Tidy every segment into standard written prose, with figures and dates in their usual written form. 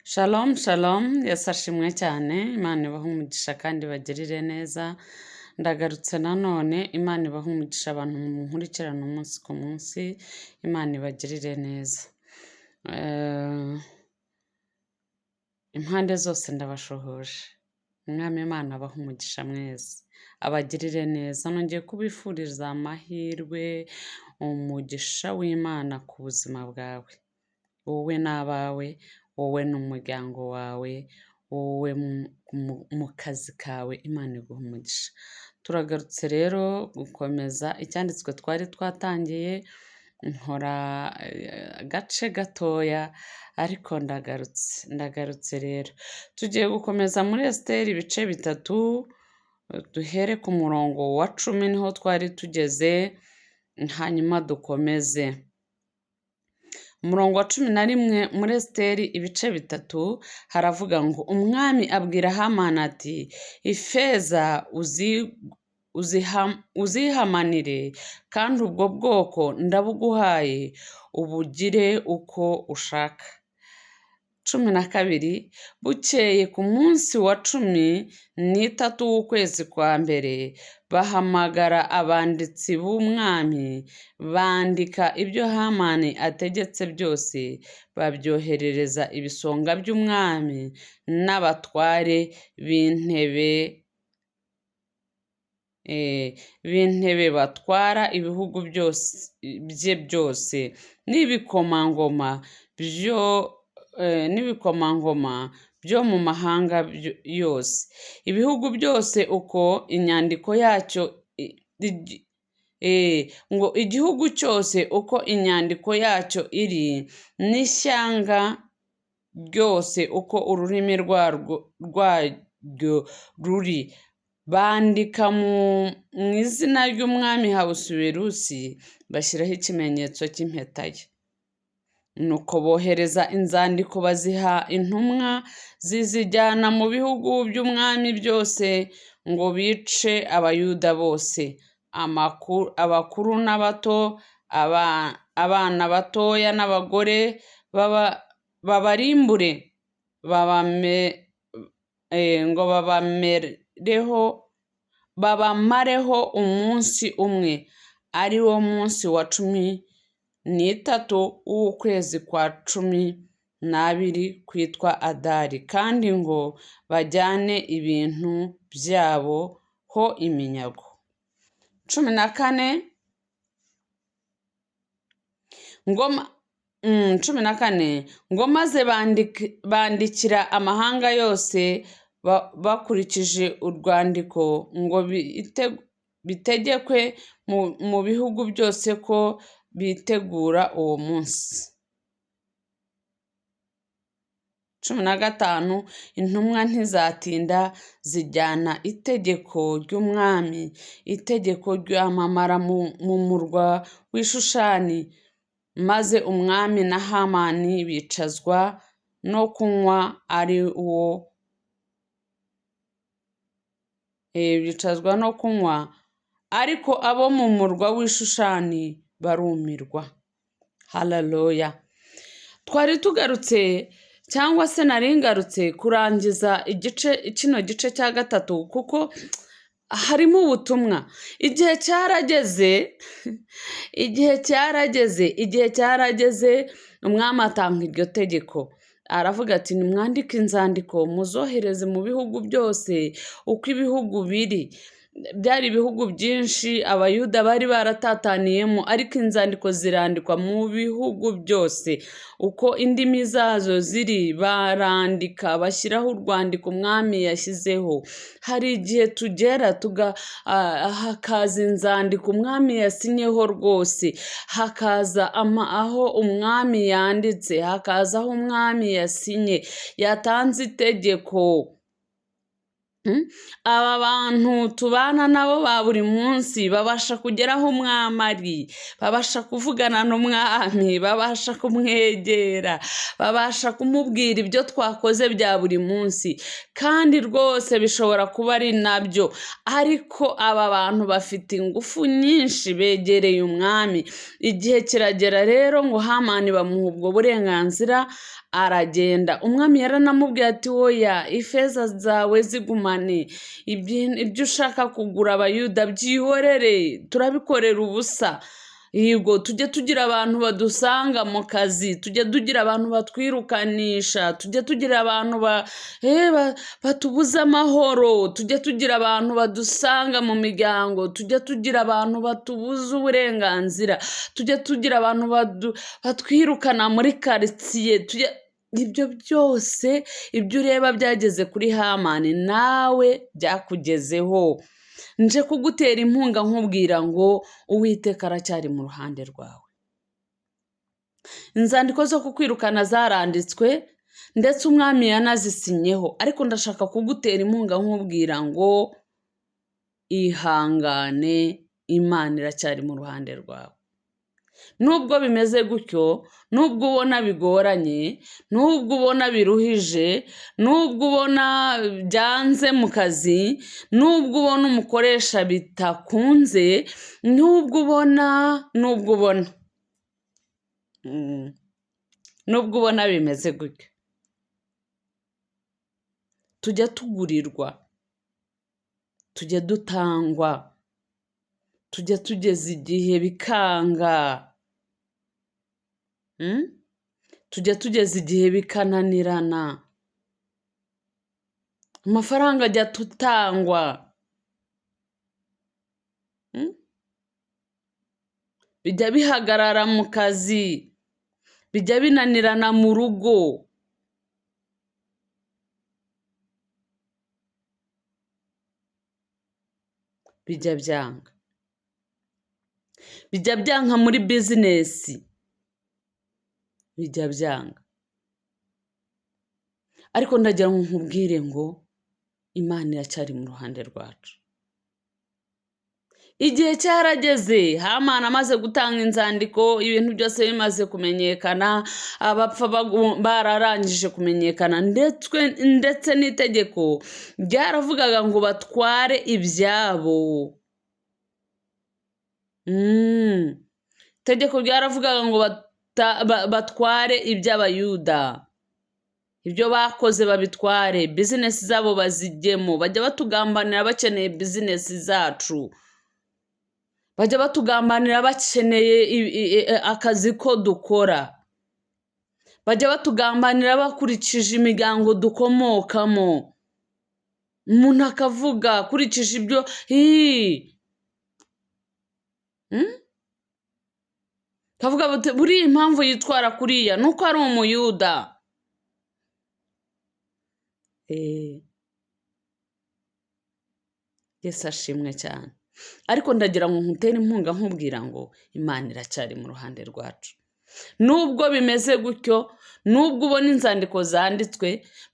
Shalom shalom, Yesu ashimwe cyane, Imana ibahe umugisha kandi ibagirire neza. Ndagarutse nanone, Imana ibahe umugisha abantu munkurikirana umunsi ku munsi, Imana ibagirire neza. Impande zose ndabashuhuje. Umwami Imana abahe umugisha mwese, abagirire neza. Nongeye kubifuriza amahirwe, umugisha w'Imana ku buzima bwawe, wowe n'abawe, wowe n'umuryango wawe, wowe mu kazi kawe, Imana iguha umugisha. Turagarutse rero gukomeza icyanditswe twari twatangiye, nkora agace gatoya ariko ndagarutse, ndagarutse rero. Tugiye gukomeza muri Esiteri ibice 3, duhere ku murongo wa 10 niho twari tugeze, hanyuma dukomeze. Umurongo wa 11 muri Esiteri ibice 3 haravuga ngo umwami abwira Hamani ati ifeza uzihamanire kandi ubwo bwoko ndabuguhaye ubugire uko ushaka. 12 bukeye ku munsi wa 13 w'ukwezi kwa mbere bahamagara abanditsi b'umwami bandika ibyo Hamani ategetse byose, babyoherereza ibisonga by'umwami n'abatware b'intebe batwara ibihugu byose bye byose n'ibikomangoma byo n'ibikomangoma byo mu mahanga yose, ibihugu byose uko inyandiko yacyo ngo igihugu cyose uko inyandiko yacyo iri, n'ishyanga ryose uko ururimi rwaryo ruri, bandika mu izina ry'umwami Ahasuwerusi, bashyiraho ikimenyetso cy'impeta ye. Nuko bohereza inzandiko baziha intumwa zizijyana mu bihugu by'umwami byose ngo bice Abayuda bose, abakuru n'abato, abana batoya n'abagore, babarimbure, ngo babamareho umunsi umwe, ari wo munsi wa 13 w'ukwezi kwa 12 kwitwa Adari, kandi ngo bajyane ibintu byabo ho iminyago. 14 ngo 14 ngo maze bandikira amahanga yose bakurikije urwandiko ngo bitegekwe mu bihugu byose ko bitegura uwo munsi. 15 intumwa ntizatinda zijyana itegeko ry'umwami, itegeko ryamamara mu murwa w'Ishushani, maze umwami na Hamani bicazwa no kunywa ari wo bicazwa no kunywa, ariko abo mu murwa w'Ishushani barumirwa. Haleluya. Twari tugarutse cyangwa se nari ngarutse kurangiza kino gice cya 3 kuko harimo ubutumwa. Igihe cyarageze, igihe cyarageze, igihe cyarageze, umwami atanga iryo tegeko. Aravuga ati nimwandike inzandiko muzohereze mu bihugu byose uko ibihugu biri. Byari ibihugu byinshi Abayuda bari baratataniyemo, ariko inzandiko zirandikwa mu bihugu byose uko indimi zazo ziri, barandika bashyiraho urwandiko umwami yashyizeho. Hari igihe tugera hakaza inzandiko umwami yasinyeho rwose, hakaza aho umwami yanditse, hakaza aho umwami yasinye, yatanze itegeko. Aba bantu tubana nabo ba buri munsi babasha kugera aho umwami ari, babasha kuvugana n'umwami, babasha kumwegera, babasha kumubwira ibyo twakoze bya buri munsi, kandi rwose bishobora kuba ari nabyo, ariko aba bantu bafite ingufu nyinshi, begereye umwami. Igihe kiragera rero ngo Hamani bamuha ubwo burenganzira, Aragenda. Umwami yaranamubwiye ati oya, ifeza zawe zigumane, ibyo ushaka kugura abayuda byihorere, turabikorera ubusa. Yego, tujye tugira abantu badusanga mu kazi, tujye tugira abantu batwirukanisha, tujye tugira abantu batubuza amahoro, tujye tugira abantu badusanga mu miryango, tujye tugira abantu batubuza uburenganzira, tujye tugira abantu batwirukana muri karitsiye, tujye ibyo byose, ibyo ureba byageze kuri Hamani nawe byakugezeho. Nje kugutera inkunga nkubwira ngo Uwiteka aracyari mu ruhande rwawe. Inzandiko zo kukwirukana zaranditswe ndetse umwami yanazisinyeho, ariko ndashaka kugutera inkunga nkubwira ngo ihangane, Imana iracyari mu ruhande rwawe. Nubwo bimeze gutyo, nubwo ubona bigoranye, nubwo ubona biruhije, nubwo ubona byanze mu kazi, nubwo ubona umukoresha bitakunze, nubwo ubona, nubwo ubona, nubwo ubona bimeze gutyo, tujya tugurirwa, tujya dutangwa, tujya tugeza igihe bikanga, tujya tugeza igihe bikananirana, amafaranga ajya tutangwa, bijya bihagarara mu kazi, bijya binanirana mu rugo. Bijya byanga, bijya byanka muri bizinesi, bijya byanga. Ariko ndagira ngo nkubwire ngo Imana iracyari mu ruhande rwacu. Igihe cyarageze, Hamani amaze gutanga inzandiko, ibintu byose bimaze kumenyekana, abapfa bararangije kumenyekana, ndetse n'itegeko ryaravugaga ngo batware ibyabo. Itegeko ryaravugaga ngo batware iby'abayuda, ibyo bakoze babitware, bizinesi zabo bazijyemo, bajya batugambanira bakeneye bizinesi zacu, bajya batugambanira bakeneye akazi ko dukora, bajya batugambanira bakurikije imiryango dukomokamo. Umuntu akavuga akurikije ibyo, kavuga bati buriya impamvu yitwara kuriya nuko ari umuyuda. Yesu ashimwe cyane. Ariko ndagira ngo nkutere inkunga nkubwira ngo Imana iracyari mu ruhande rwacu. Nubwo bimeze gutyo, nubwo ubona inzandiko zanditswe,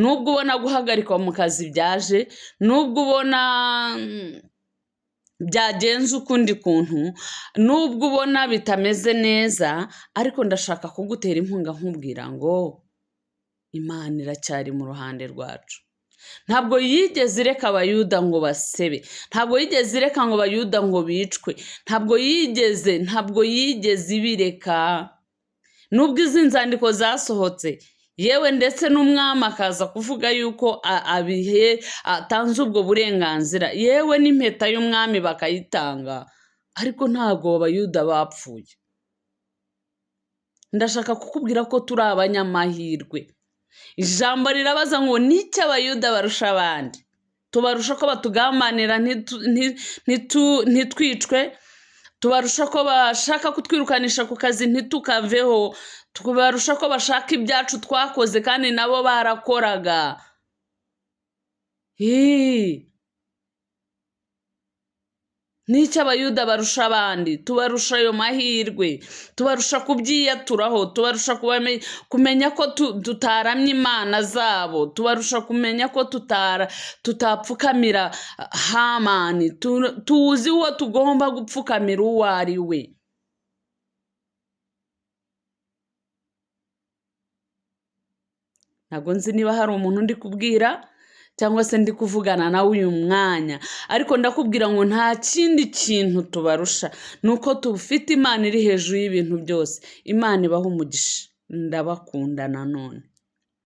nubwo ubona guhagarikwa mu kazi byaje, nubwo ubona byagenze ukundi kuntu, nubwo ubona bitameze neza, ariko ndashaka kugutera inkunga nkubwira ngo Imana iracyari mu ruhande rwacu. Ntabwo yigeze ireka abayuda ngo basebe, ntabwo yigeze ireka ngo abayuda ngo bicwe, ntabwo yigeze ibireka. Nubwo izi nzandiko zasohotse, yewe ndetse n'umwami akaza kuvuga yuko abihe atanze ubwo burenganzira, yewe n'impeta y'umwami bakayitanga, ariko ntabwo abayuda bapfuye. Ndashaka kukubwira ko turi abanyamahirwe. Ijambo rirabaza ngo n'icyo abayuda barusha abandi? Tubarusha ko batugambanira ntitwicwe, tubarusha ko bashaka kutwirukanisha ku kazi ntitukaveho, tubarusha ko bashaka ibyacu twakoze kandi nabo barakoraga. N'icyo abayuda barusha abandi? Tubarusha ayo mahirwe, tubarusha kubyiyaturaho, tubarusha kumenya ko tutaramya imana zabo, tubarusha kumenya ko tutapfukamira Hamani, tuzi uwo tugomba gupfukamira uwo ari we. Ntabwo nzi niba hari umuntu ndi kubwira cyangwa se ndi kuvugana nawe uyu mwanya, ariko ndakubwira ngo nta kindi kintu tubarusha, nuko tufite Imana iri hejuru y'ibintu byose. Imana ibaha umugisha, ndabakunda nanone.